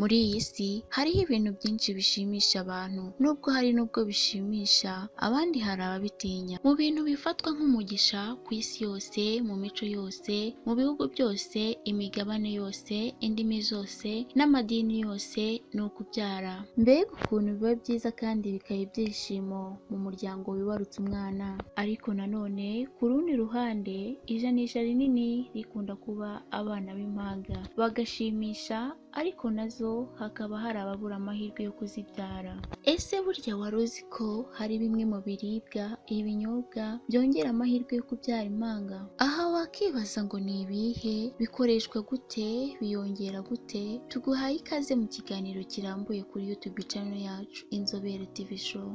Muri iyi si hariho ibintu byinshi bishimisha abantu, nubwo hari n'ubwo bishimisha abandi hari ababitinya. Mu bintu bifatwa nk'umugisha ku isi yose, mu mico yose, mu bihugu byose, imigabane yose, indimi zose n'amadini yose ni ukubyara. Mbega ukuntu biba byiza kandi bikaba ibyishimo mu muryango wibarutse umwana. Ariko nanone ku rundi ruhande, ijanisha rinini rikunda kuba abana b'impanga bagashimisha, ariko nazo hakaba hari ababura amahirwe yo kuzibyara. Ese burya wari uzi ko hari bimwe mu biribwa, ibinyobwa byongera amahirwe yo kubyara impanga? Aha wakibaza ngo ni ibihe, bikoreshwa gute, biyongera gute? Tuguhaye ikaze mu kiganiro kirambuye kuri YouTube channel yacu Inzobere TV Show.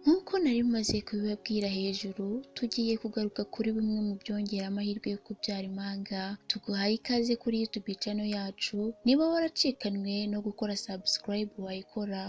Nk'uko nari maze kubibabwira hejuru, tugiye kugaruka kuri bimwe mu byongera amahirwe yo kubyara impanga. Tuguhaye ikaze kuri YouTube channel yacu, niba waracikanwe no gukora subscribe wayikora,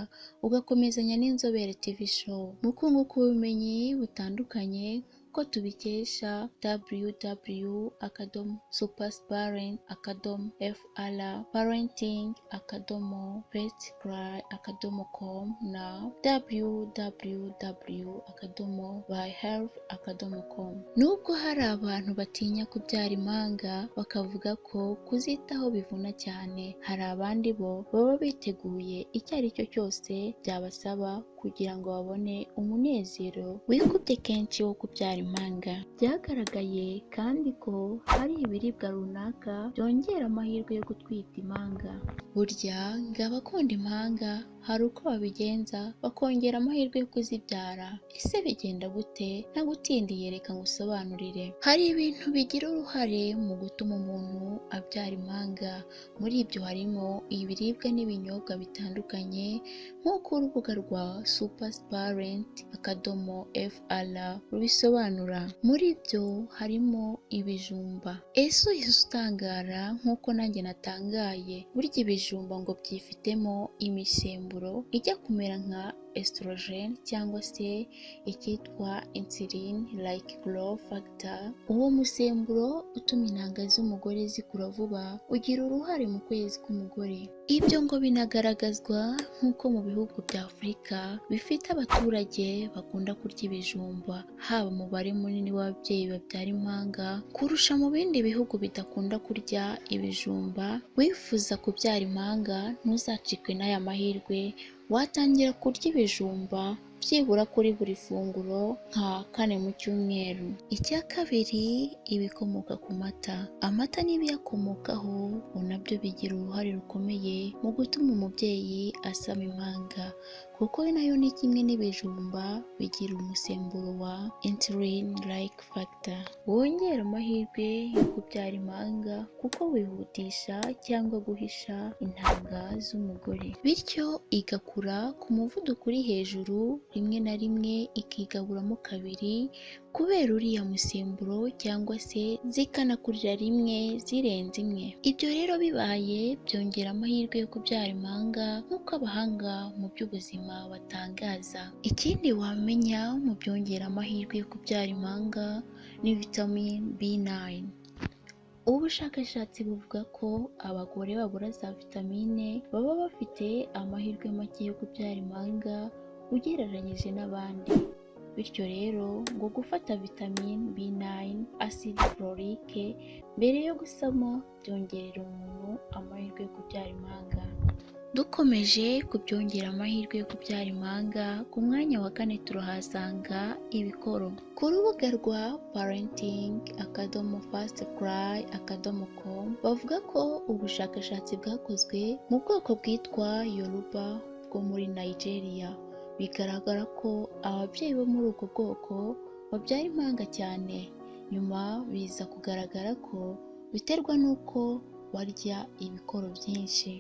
ugakomezanya n'Inzobere TV Show. Mu kunguka ubumenyi butandukanye nk'uko tubikesha www.supersparent.fr, parenting.bestcry.com na www.byhealth.com. Nubwo hari abantu batinya kubyara impanga bakavuga ko kuzitaho bivuna cyane, hari abandi bo baba biteguye icyo ari cyo cyose byabasaba kugira ngo babone umunezero wikubye kenshi wo kubyara impanga. Byagaragaye kandi ko hari ibiribwa runaka byongera amahirwe yo gutwita impanga. Burya ngo abakunda impanga hari uko babigenza bakongera amahirwe yo kuzibyara. Ese bigenda gute? Ntagutindiye reka ngusobanurire. Hari ibintu bigira uruhare mu gutuma umuntu abyara impanga. Muri ibyo harimo ibiribwa n'ibinyobwa bitandukanye nk'uko urubuga rwa supersparent.fr rubisobanura. Muri byo harimo ibijumba. Ese uhise utangara nk'uko nanjye natangaye? Burya ibijumba ngo byifitemo imisemburo ijya kumera nka estrogen cyangwa se icyitwa insulin like growth factor. Uwo musemburo utuma intanga z'umugore zikura vuba, ugira uruhare mu kwezi k'umugore. Ibyo ngo binagaragazwa nk'uko mu bihugu bya Afurika bifite abaturage bakunda kurya ibijumba, haba umubare munini w'ababyeyi babyara impanga kurusha mu bindi bihugu bidakunda kurya ibijumba. Wifuza kubyara impanga ntuzacikwe n'aya mahirwe, watangira kurya ibijumba byibura kuri buri funguro nka 4 mu cyumweru. Icya kabiri, ibikomoka ku mata. Amata n'ibiyakomokaho ngo nabyo bigira uruhare rukomeye mu gutuma umubyeyi asama impanga, kuko nayo ni kimwe n'ibijumba bigira umusemburo wa insulin like factor wongera amahirwe yo kubyara impanga, kuko wihutisha cyangwa guhisha intanga z'umugore, bityo igakura ku muvuduko uri hejuru, rimwe na rimwe ikigaburamo kabiri kubera uriya musemburo, cyangwa se zikanakurira rimwe zirenze imwe. Ibyo rero bibaye byongera amahirwe yo kubyara impanga nk'uko abahanga mu by'ubuzima batangaza. Ikindi wamenya mu byongera amahirwe yo kubyara impanga ni vitamin B9. Ubushakashatsi buvuga ko abagore babura za vitamine baba bafite amahirwe make yo kubyara impanga ugereranyije n'abandi. Bityo rero ngo gufata vitamin B9 acide folique mbere yo gusama byongerera umuntu amahirwe yo kubyara impanga. Dukomeje kubyongera amahirwe yo kubyara impanga, ku mwanya wa 4 turahasanga ibikoro. Ku rubuga rwa parenting.fastcry.com bavuga ko ubushakashatsi bwakozwe mu bwoko bwitwa Yoruba bwo muri Nigeria, bigaragara ko ababyeyi bo muri ubwo bwoko babyara impanga cyane. Nyuma biza kugaragara ko biterwa n'uko barya ibikoro byinshi.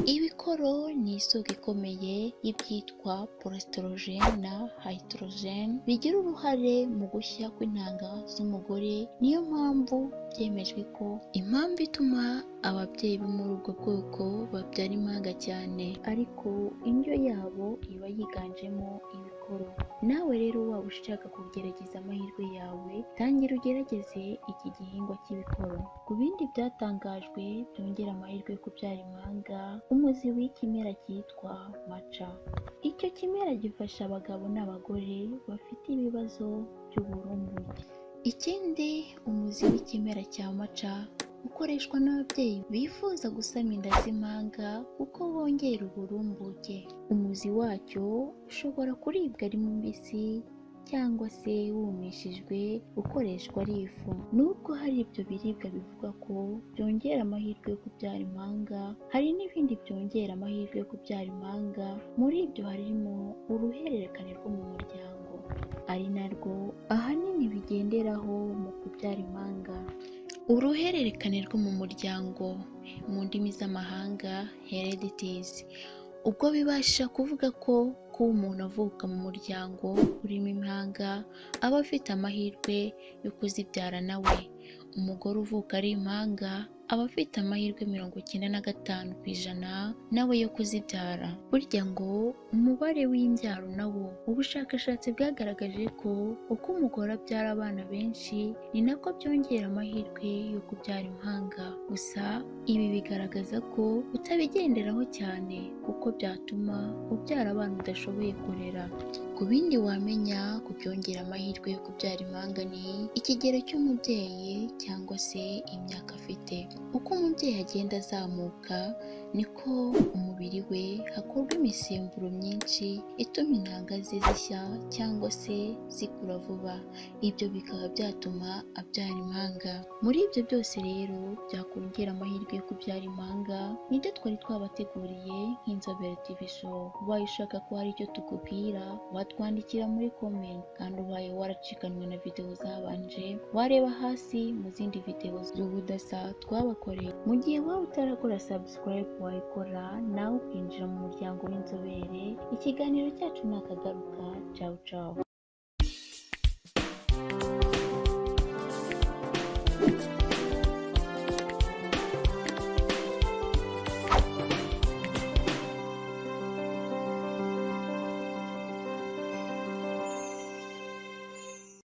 Ibikoro ni isoko ikomeye y'ibyitwa proestrogene na hydrogen bigira uruhare mu gushya kw'intanga z'umugore. Niyo mpamvu byemejwe ko impamvu ituma ababyeyi bo muri ubwo bwoko babyara impanga cyane, ariko indyo yabo iba yiganjemo ibikoro. Nawe rero waba ushaka kugerageza amahirwe yawe, tangira ugerageze iki gihingwa cy'ibikoro. Ku bindi byatangajwe byongera amahirwe yo kubyara impanga, umuzi w'ikimera cyitwa maca. Icyo kimera gifasha abagabo n'abagore bafite ibibazo by'uburumbuke. Ikindi, umuzi w'ikimera cya maca ukoreshwa n'ababyeyi bifuza gusama inda z'impanga kuko wongera uburumbuke. Umuzi wacyo ushobora kuribwa ari mubisi cyangwa se wumishijwe ukoreshwa ari ifu. Nubwo hari ibyo biribwa bivugwa ko byongera amahirwe yo kubyara impanga, hari n'ibindi byongera amahirwe yo kubyara impanga. Muri ibyo harimo uruhererekane rwo mu muryango, ari narwo ahanini bigenderaho mu kubyara impanga. Uruhererekane rwo mu muryango, mu ndimi z'amahanga heredities, ubwo bibasha kuvuga ko kuba umuntu avuka mu muryango urimo impanga aba afite amahirwe yo kuzibyara nawe. Umugore uvuka ari impanga aba afite amahirwe 95% nawe yo kuzibyara. Burya ngo umubare w'imbyaro nawo, ubushakashatsi bwagaragaje ko uko umugore abyara abana benshi ni nako byongera amahirwe yo kubyara impanga. Gusa ibi bigaragaza ko utabigenderaho cyane kuko byatuma ubyara abana udashoboye kurera. Ku bindi wamenya ku byongera amahirwe yo kubyara impanga ni ikigero cy'umubyeyi cyangwa se imyaka afite. Uko umubyeyi agenda azamuka niko umubiri we hakorwa imisemburo myinshi ituma intanga ze zishya cyangwa se zikura vuba, ibyo bikaba byatuma abyara impanga. Muri ibyo byose rero byakongera amahirwe yo kubyara impanga nibyo twari twabateguriye nk'Inzobere TV Show. Ubaye ushaka ko hari icyo tukubwira watwandikira muri comment, kandi ubaye waracikanwe na videwo zabanje wareba hasi mu zindi videwo z'ubudasa twabakoreye. Mu gihe waba utarakora subscribe wayikora nawe ukinjira mu muryango w'inzobere. Ikiganiro cyacu nakagaruka. Ciao ciao.